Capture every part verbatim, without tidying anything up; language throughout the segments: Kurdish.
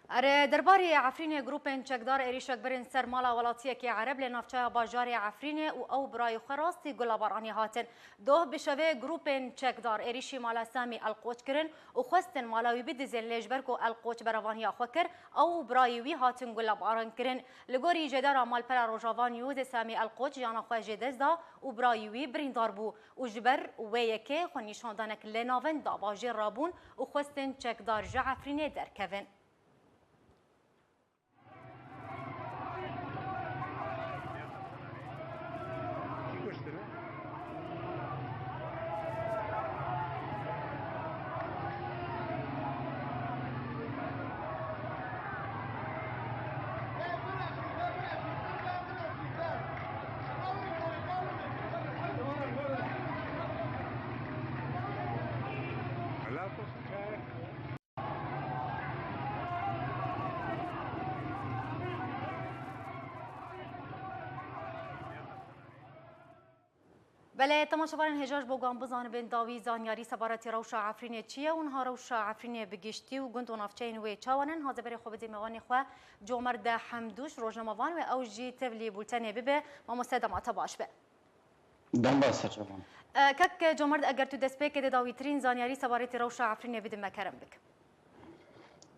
Erê, derbarê Efrînê grûpên çekdar êrîşek birin ser mala welatiyekî Ereb lê navçeya bajarê Efrînê û ew birayê xwe rastî gulebaranî hatin. Doh bi şevê grûpên çekdar êrîşî mala Samî Elqoç kirin û xwestin mala wî bidizin, lê ji ber ku Elqoç berevaniya xwe kir, ew û birayê wî hatin gulebaran kirin. Li gorî jêdara malpera Rojava Newsê, Samî Elqoç jiyana xwe ji dest da û birayê wî birîndar bû û ji ber wê yekê xwenîşandanek li navenda bajêr rabûn û xwestin çekdar ji Efrînê derkevin. Belê, temaşevanên hêja, ji bo ku em bizanibin dawî zanyarî sebaretî rewşa Efrînê çi ye û niha rewşa Efrînê bi giştî û gund û navçeyên wê çawa ne, niha zêberê xwe bidê mêvanê xwe Comerde Hemdûş, rojnamevan, wê ew jî tevlî bultenê bibe. Mamoste, dema te baş be. Dem baş, Serçevan. E, kek Comerd, eger tu destpêkê de dawîtirîn zanyarî sebaretî rewşa Efrînê bidî me, kerem bik.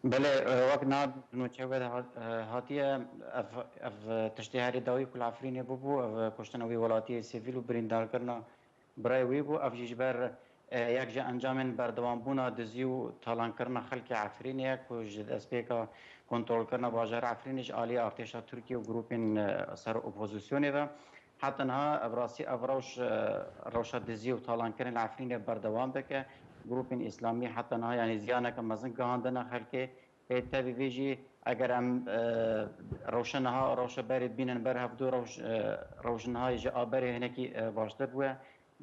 Belê, e, wek niha di nûçeya we de hat-, e, hatiye, ev, ev tiştê herî dawî ku li Efrînê bûbû, ev kuştina wî welatiyê sivîl û birîndarkirina birayê wî bû. Ev jî ji ber, e, yek ji encamên berdewambûna dizî û talankirina xelkê Efrînê ye ku ji destpêka kontrolkirina bajarê Efrînê ji aliyê artêşa Tirkiyê û grûpên, e, ser opozisyonê ve. Heta niha ev rastî, ev rewş, e, rewşa dizî û talankirin li Efrînê berdewam dike. Grûpên îslamî heta niha, yanî, ziyaneke mezin gihandine xelkê. Ê, tevî vê jî eger em, e, rewşa niha, rewşa berê bînin ber hevdû rewş, e, rewş niha ji a berê hinekî, e, baştir bûye.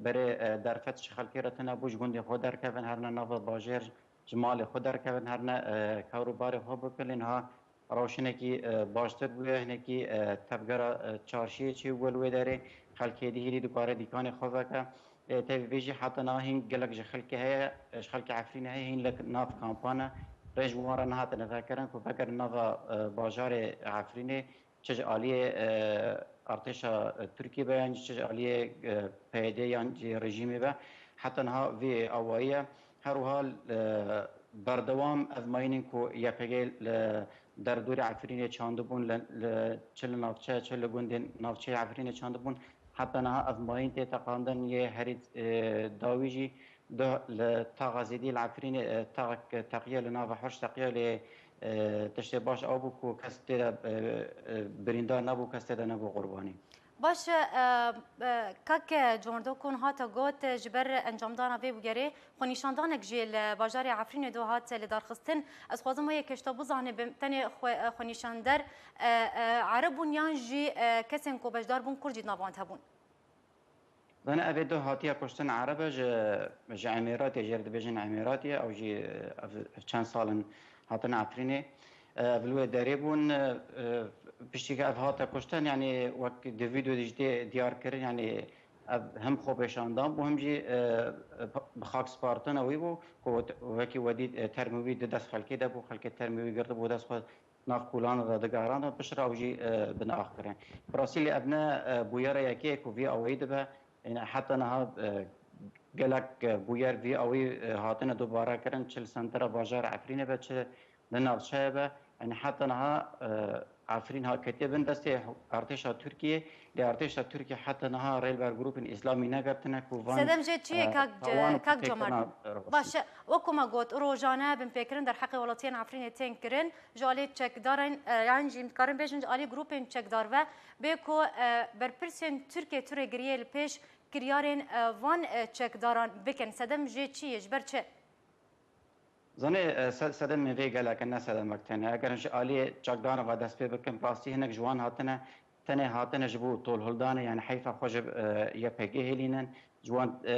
Berê, e, derfet ji xelkê re tune bû, ji gundê xwe derkevin, herine nava bajêr, ji malê xwe derkevin, herine, e, kar û barê xwe bikin. Lê niha rewşinekî, e, baştir bûye, hinekî, e, tevgera, e, çarşiyê çêbûye li wê derê, xelkê dihîlî dikare dîkanê xwe veke. E, tevî vê jî heta niha hîn gelek ji xelkê heye, e, ji xelkê Efrînê heye, hîn li nav kampan e. Rê ji wan re nehatine vekirin ku vegerin nava, e, bajarê Efrînê, çi ji aliyê, e, artêşa, e, Tirkiyê be, yan jî çi ji aliyê, e, P Y D yan jî rejîmê be. Heta niha vê awayî ye. Her wiha, e, berdewam ev mayîn in ku Y P G li derdorê Efrînê çandibûn, li, li, çi li navçe, çi li gundên navçeyê Efrînê çandibûn. Heta niha ev mayîn tê teqandin, yê herî, e, dawî jî duh li taxa zêdî li Efrînê, e, taxek teqiye li nava heşt teqiye, lê, e, tiştê baş ew bû ku kes tê de, e, e, birîndar nebû, kes tê de nebû qurbanî. Baş e, e, kak Comerd, ku niha te got, e, ji ber encamdana vê bûgerê xwenîşandanek jî li bajarê Efrînê do hat lidarxistin. Ez xwazim wê yekê ji te bizanibim, tenê xwe, e, xwenîşander, e, e, Ereb bûn yan jî, e, kesên ku beşdar bûn Kurd jî di nav wan de hebûn? Zanî, ev ê do hatiye kuştin Ereb e, ji, ji Emêratê, jê re dibêjin Emêratê, ew jî, ev, ev çend sal in hatine Efrînê. Ev li wê derê bûn, e, piştî ku ev hate kuştin, yanî wek di vîdeo de jî tê diyar kirin, yanî ev him xwepêşandan bû, him jî, e, bi xak spartina wî bû, ku wekî we dît, e, termê wî di dest xelkê de bû, xelkê termê wî girtibû dest xwe, nav kolan de digerand, piştre ew jî, e, binax kirin. Bi rastî lê ev ne, e, bûyera yekê ye ku vî awayî dibe. Yanî heta niha, e, gelek, e, bûyer vî awayî, e, hatine dubare kirin, çi li sentera bajarê Efrînê be, çi li navçeyê be. Yanî heta niha, e, Efrîn ha ketiye bin destê artêşa Tirkiyê, lê artêşa Tirkiyê heta niha rê li ber grûpên îslamî negirtine ku van, Sedem jê çi ye, e, kak, tawan û kak Comerd? Baş e, wek ku me got, rojane binpêkirin derheqê welatiyên Efrînê tên kirin. Ji alî çekdaran, e, yan jî em dikarin bêjin ji alî grûpên çekdar ve, bê ku, e, berpirsên Tirkiyê tu rêgiriyê li pêş kiryarên, e, van, e, çekdaran bikin. Sedem jê çi ye? Ji ber çi? Zanê, e, se-, sedemê vê gelek e, ne sedemek tene. Eger ji aliyê çekdaran ve dest pê bikin, bi rastî hinek ji wan hatine, tenê hatine ji bo tolhildanê, yanî heyfa xwe ji, e, Y P G hêlînin. Ji wan, e,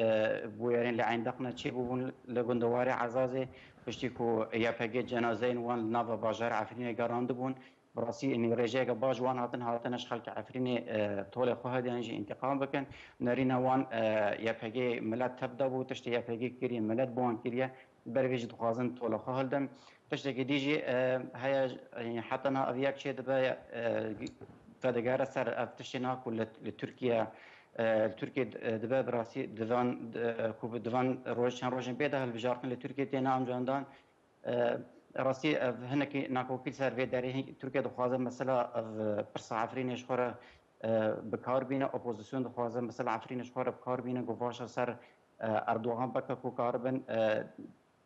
bûyerên li Eyndeq ne çêbûbûn li gundewarê Ezazê, piştî ku Y P G cenazeyên wan li nava bajarê Efrînê gerandibûn. Bi rastî, yanî rêjeyeke baş wan hatin, hatine ji xelkê Efrînê, e, tolê xwe hediyan jî întiqam bikin. Nerîna wan, e, Y P G milet tev dabû, tiştê Y P G kiriye, milet bi wan kiriye. Ber vê jî dixwazin tola xwe hildin. Tiştekî dî jî, e, heye, e, heta niha ev yek çê dibe, e, vedigere ser ev tiştê niha ku li, li Tirkiye, e, li Tirkiye, e, dibe bi rastî divan, e, ku bi divan roj, çend rojên bê de hilbijartin li Tirkiye têne ancaman dan. E, rastî ev hinekî nakokî li ser vê derê hin-, Tirkiye dixwaze mesela ev, e, pirsa Efrînê ji xwe re, e, bi kar bîne, opozîsyon dixwaze mesela Efrînê ji xwe re bi kar bîne, ku vaşa ser, e, Erdogan bike ku karibin, e,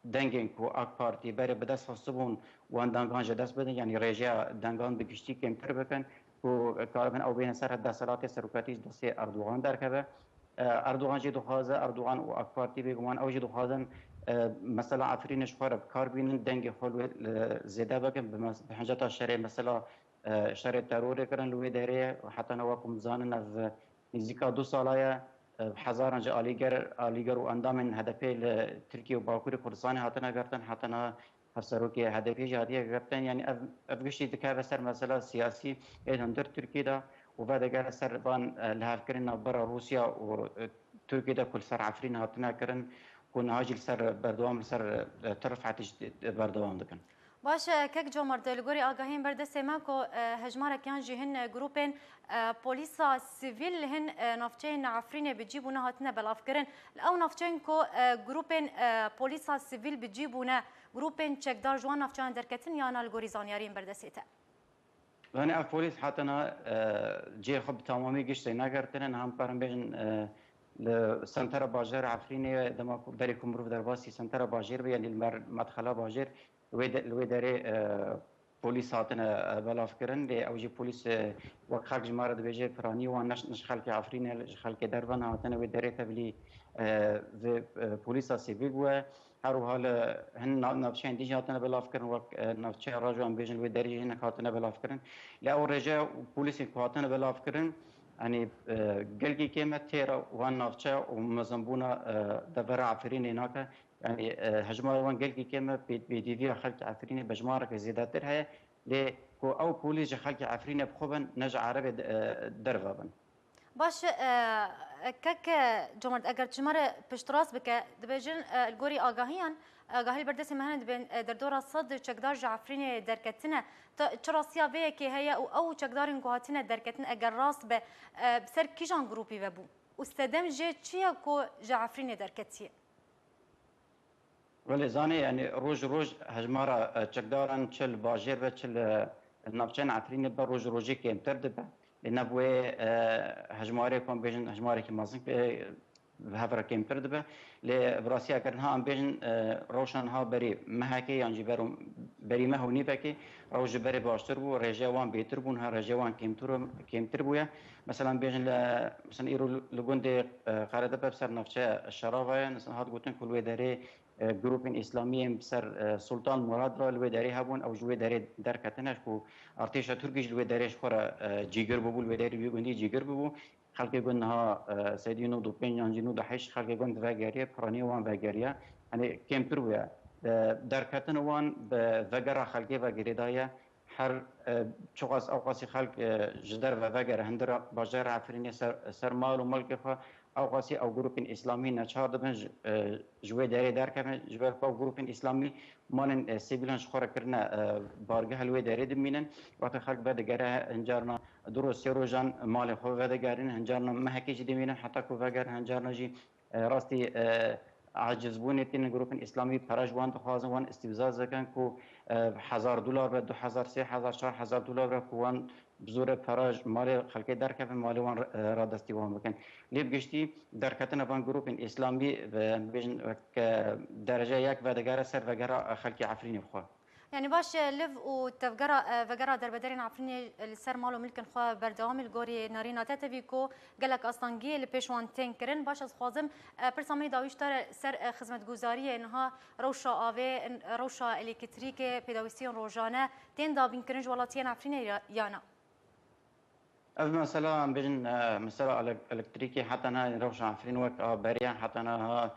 dengên ku AK Partî berê bi dest xistibûn, wan dengan ji dest bidin, yanî rêjeya dengan bi giştî kêmtir bikin, ku karibin ew bêne ser desthilatê serokatî ji destê Erdogan derkeve. E, Erdogan jî dixwaze, Erdogan û AK Partî bêguman ew jî dixwazin, e, mesela Efrînê ji xwe re bi kar bînin, dengê xwe li wê, e, zêde bikin, bi mes-, bi hinceta şerê mesela, e, şerê terorê kirin li wê derê, heta niha wek hûn dizanin ev nêzîka du sala ye, e, hezaran ji alîger, alîger û endamên H D P li Tirkiye û Bakurê Kurdistanê hatine girtin, heta niha hevserokê H D P jî hatiye girtin. Yanî ev, ev giştî dikeve ser mesela siyasî ê hundir Tirkiye de û vedigere ser van, e, lihevkirin navbera Rûsya û, e, Tirkiye de ku li ser Efrîn hatine kirin, ku niha jî li ser berdewam, li ser, e, Tirf hetî jî berdewam dikin. Baş e, kek Comerd, li gorî agahiyên ber destê me ku, e, hejmarek yan jî hin, e, grûpên, e, polîsa sivîl li hin, e, navçeyên Efrînê bi cî bûne hatine belavkirin. Li ew navçeyên ku, e, grûpên, e, polîsa sivîl bi cî bûne, grûpên çekdar ji wan navçeyan derketin yana li gorî zanyariyên ber destê te? Yanî ev polîs heta niha, e, cihê xwe bi tamamî giş tênegirtine. Niha em karin bêjin, e, li sentera bajêr Efrînê dema ku berê ku mirov derbasî sentera bajêr be, yanî li mer medxela bajêr, wê de, li wê derê, e, polîs hatine, e, belavkirin. Lê ew jî polîs, e, wek xelk ji me re dibêje, piranî wan ne, ne ji xelkê Efrînê, ji xelkê derve ne hatine wê derê tevlî, e, vê, e, polîsa sivîl bûye. Her wiha li hin na-, navçeyên dî jî hatine belavkirin, wek, e, navçeya Rajo em bêjin, wê derê jî hinek hatine belavkirin. Lê ew rêje polîsên ku hatine belavkirin, yanî, e, gelkî kêm e, têra wan navçe û mezinbûna, e, devera Efrînê nake. Yanî, e, hejmara wan gelkî kêm e, pê-, pêdîviya xelkê Efrînê bi hejmareke zêdetir heye. Lê ku ew polîs ji xelkê Efrînê bi xwe bin, ne ji Erebê de, e, derve bin. Baş e, kek Comerd, eger tu ji me re piştrast bike, dibêjin, e, li gorî agahiyan, agahî li ber destê me hene, dibên, e, derdora sed çekdar ji Efrînê derketine. Te çi rastiya vê yekê heye û ew çekdarên ku hatine derketin eger rast be, e, bi ser kîjan grûpî ve bû? Û sedem jê çi ye ku ji Efrînê derketiye? Welê zanê, yanî roj roj hejmara, e, çekdaran çi li bajêr be, çi li navçeyên Efrînê be, roj rojê kêmtir dibe. Lê ne bi wê, e, hejmarê ku em bêjin hejmarekî mezin, e, bi hev re kêmtir dibe. Lê bi rastî eger niha em bêjin, e, rewşa niha berî mehekê yan jî ber-, berî meh û nîvekê, rewş ji berê baştir bû, rêjeya wan bêtir bû, niha rêjeya wan kêmtir, kêmtir bûye. Mesela em bêjin li, mesela îro li gundê, e, Qeretepe bi ser navçeya Şerava ye, mesela hat gotin ku li wê derê, e, grûpên îslamî yên bi ser, e, Sultan Murad re li wê derê hebûn, ew ji wê derê derketine, ku artêşa Tirkî jî li wê derê ji xwe re, e, cîgir bûbû, li wê derê wî gundî cîgir bûbû. Xelkê gund niha, e, sedî nod û pênc yan jî nod û heşt xelkê gund vegeriye, piranî wan vegeriye. Yanî kêmtir bûye. E, derketina wan bi vegera xelkê ve girêdaye. Her, e, çiqas ewqasî xelk, e, ji derve vegere, hundir bajêr Efrînê ser, ser mal û milkê xwe, ewqasî ew grûpên îslamî neçar dibin ji, e, ji wê derê derkevin, ji ber ku ew grûpên îslamî malên, e, sivîlan ji xwe re kirine, e, bargeh, li wê derê dimînin. Wextê xelk vedigere, hincarna du roj sê rojan malê xwe vedigerînin, hincarna mehekê jî dimînin, heta ku vegerin, hincarna jî, e, rastî, e, acizbûnê tînin grûpên îslamî, pere ji wan dixwazin, wan îstîfzaz dikin ku, e, hezar dolar be, du hezar, sê hezar, çar hezar dolar be ku wan bi zorê pere ji malê xelkê derkevin, malê wan, e, radestî wan bikin. Lê bi giştî derketina van grûpên îslamî, em bêjin, wek, e, derece yek vedigere ser vegera, e, xelkê Efrînê xwe. Yanî baş e, liv û tevgera, e, vegera derbederên Efrînê li ser mal û milkên xwe berdewam e, li gorî nerîna te tevî ku gelek astengiyê li pêş wan tên kirin. Baş ez dixwazim, e, pirsa min î dawî ji te re ser, e, xizmetguzariyê niha rewşa avê, rewşa elektrîkê, pêdawîstiyên rojane tên dabînkirin ji welatiyên Efrînê ya, ya na? Ev mesela, em bêjin, e, mesela elek-, elektrîkê heta niha rewşa Efrîn wek a berê ya, heta niha,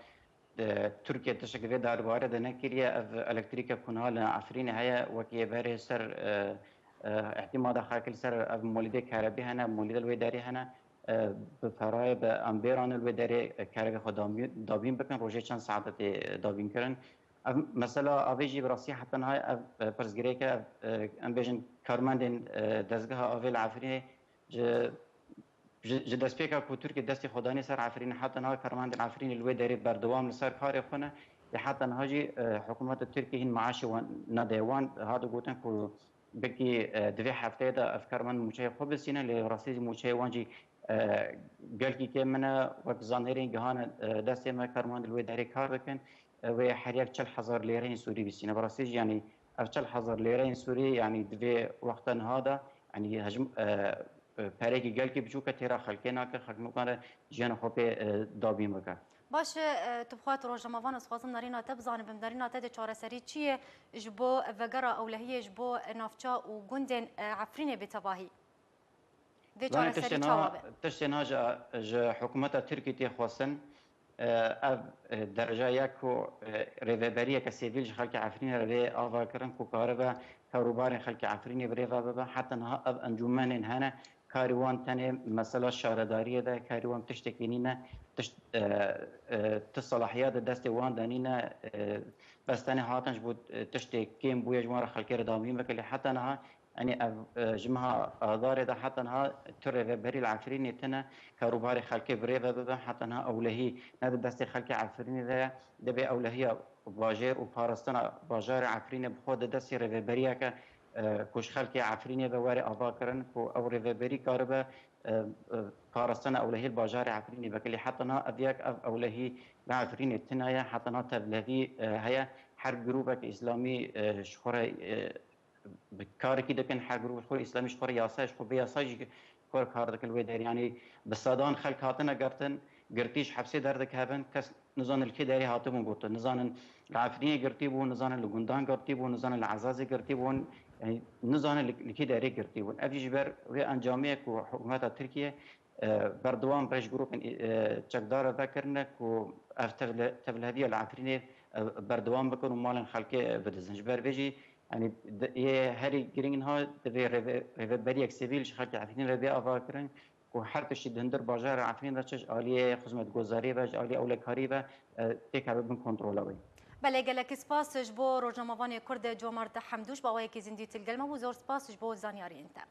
e, Tirkiye tiştekî vê derbarê de nekiriye. Ev elektrîke ku niha li Efrînê heye, wekî yê berê ser, e, e, îhtîmada xelkê li ser ev molîdê kerebî hene, molîdê li wê derê hene, e, bi perayê, bi ambêran li wê derê, e, kerebê xwe dabî-, dabîn bikin, rojê çend saete tê dabînkirin. Ev mesela avê jî bi rastî heta niha ev, e, pirsgirêk e, ev, e, em bêjin karmendên, e, dezgeha avê li Efrînê ji, ji, ji destpêka ku Tirkiye destê xwe danî ser Efrînê, heta niha karmendên Efrînê li wê derê berdewam li ser karê xwe ne. Lê heta niha jî, e, hikûmeta Tirkiye hîn maaşê wan nade. Wan hate gotin ku belkî, e, di vê hefteyê de ev karmend mûçeyê xwe bistîne, lê rastî jî mûçeyê wan jî, e, gelkî kêm e. Wek zanêrên gihane, e, destê me, karmend li wê derê kar dikin, e, wê her yek çil hezar lêreyên Sûrî bistîne. Bi rastî jî, yanî ev çil hezar lêreyên Sûrî, yanî di vê wexta niha de, yanî hejm-, e, e, perekî gelkî biçûk e, têra xelkê nake, xelk nikare jiyana xwe pê, e, dabîn bike. Baş e, tu bi xwe tu rojnamevan, ez xwazim nerîna te bizanibim. Nerîna te de çareserî çi ye ji bo vegera ewlehiyê, ji bo navça û gundên, e, Efrînê bê tevahî? Vê Zanê çareserî tiştên çawa ha, be? Tiştên ha ji, ji hikûmeta Tirkî tê xwestin, e, ev, e, dereca yek ku, e, rêveberiyeke sivîl ji xelkê Efrînê re bê ava kirin ku karibe karûbarên xelkê Efrînê bi rê ve bibe. Heta niha ev encûmenên hene, karî wan tenê mesela şaredariyê de, karî wan tiştekî nîne, tişt, e, e, ti selahiyat di destê wan de nîne, e, bes tenê hatin ji bo, e, tiştê kêm bûye ji wan re xelkê re dabîn bike. Lê heta niha, yanî ev, e, ji meha Adarê de heta niha tu rêveberî li Efrînê tune, karûbarê xelkê bi rê ve bibe, heta niha ewlehî ne di destê xelkê Efrînê de ye. Divê ewlehiya bajêr û parastina bajarê Efrînê bi xwe di destê rêveberiyeke, e, ku ji xelkê Efrînê ve were ava kirin, ku ew rêveberî karibe, e, e, parastina ewlehî li bajarê Efrînê veke. Lê heta niha ev yek, ev ewlehî li Efrînê tune ye, heta niha tevlihevî, e, heye. Her grûbeke îslamî, e, ji xwe re, e, bi karekî dikin, her grûb ji xwe îslamî ji xwe re yasa, ji xwe bê yasa jî xwe re kar dikin wê derê. Yanî bi sedan xelk hatine girtin, girtî ji hepsê derdikevin, kes nizanin li kê derê hatibûn girtin, nizanin li Efrînê girtî bûn, nizanin li gundan girtî bûn, nizanin li Ezazê girtî bûn, yanî nizanin li, li kê derê girtî bûn. Ev jî ji ber wê encamê ye ku hikûmeta Tirkiye, e, berdewam be ji grûpên, e, çekdar re vekirine ku ev tevle-, tevliheviya li Efrînê, e, berdewam bikin û malên xelkê, e, bidizin. Ji ber vê jî, yanî, di-, yê herî girîng niha divê rêve-, rêveberiyek sivîl ji xelkê Efrînê re bê ava kirin ku her tiştî di hundir bajarê Efrînê de çi ji aliyê xizmetgozariyê ve, ji aliyê ewlekariyê ve, e, têkeve bin kontrola wê. Belê, gelekî spas ji bo rojnamevanê Kurd Comart Hemdû ji bo awayekî zindî tu li gel me bû. Zor spas ji bo zanyariyên te.